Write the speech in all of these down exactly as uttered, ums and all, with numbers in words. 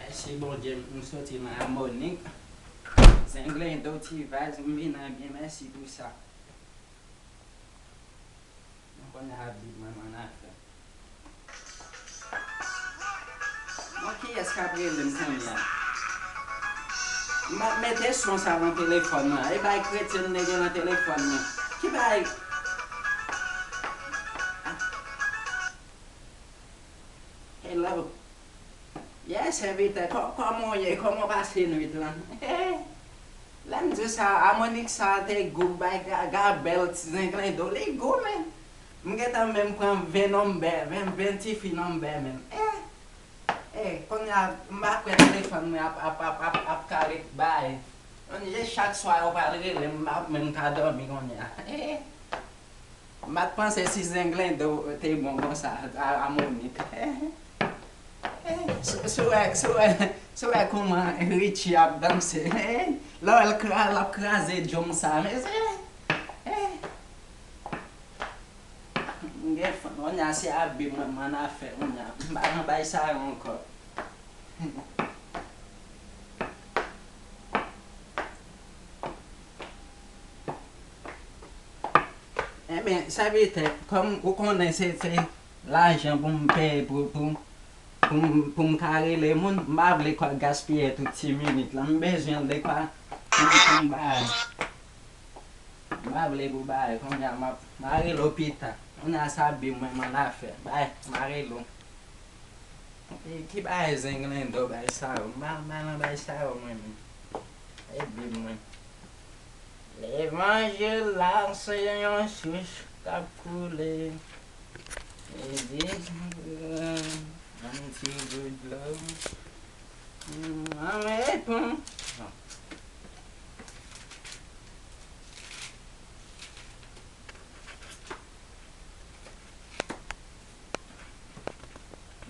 Mèsi Bondye, m soti nan Amonik. Zenglendo, T-Vibes, m vin nan byen, mèsi pou sa. Mwen konnen ap di mwen, mwen afè. Bon, kiyès k ap rele m kounye a? M ap mete son sa nan telefòn mwen. E bay kretyen nèg yo nan telefòn mwen. Ki bay? Hello. Yes, sèvitè, kò-, kòman w ye? Kòman w pase nwit lan? Lè m di w sa, Amonik sa te gou, bay ga, ga bèl ti zenglendo, li gou, men. M gentan menm pran ven nonbè, ven, ven tifi nonbè menm. Eh, eh, kounye a, m pa kwè telefòn mwen ap, ap, ap, ap, ap ka ret bay. Kounye a, chak swa yo pral rele m, m pa menm ka dòmi kounye a. Eh. M pa t panse si zenglendo te bon konsa, a, Amonik. Eh, eh, si, si w wè, si w wè, si w wè kòman Richie ap danse, eh, lè w wè l kra-, l ap kraze djòm sa, men se, eh, m gen fanm, kounye a se Abib mwen, mwen afè, kounye a, m pa nan bay sa yo ankò. Enben, sèvitè, kòm ou konnen se, se lajan pou m peye pou, pou, pou m, pou m ka rele moun, m pa vle kwa gaspiye tout ti minit lan. M bezwen l dekwa pou m, pou m bay. M pa vle pou bay, kounye a m ap, m a rele w pita. Kounye a sa bi mwen, mwen afè. Bay, m a rele w. E ki bagay zenglendo bay sa yo? M pa, m pa nan bay sa yo mwen menm. E Bib mwen. Levanjil la se yon sous k ap koule. E di, yon ti gout dlo. Mwen reponn.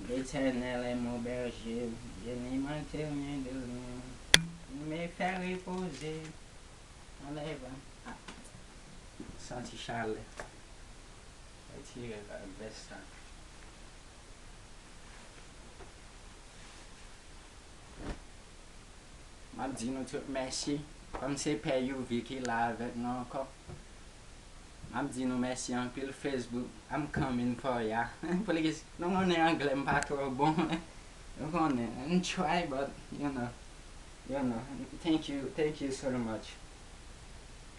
L'Éternel est mon berger, je ne manquerai rien de rien. Il me fait reposer dans les verts. Ah, santi chalè. Retire la vès sa. M ap di nou tout mèsi. Kòm se Pè Youvi ki la avèk nou ankò, m ap di nou mèsi anpil. Facebook, I'm coming for ya. Please, nou konnen anglè m pa twò bon. Nou konnen, m try, but, you know, you know, thank you, thank you so much.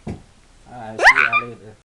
Alright, see you later.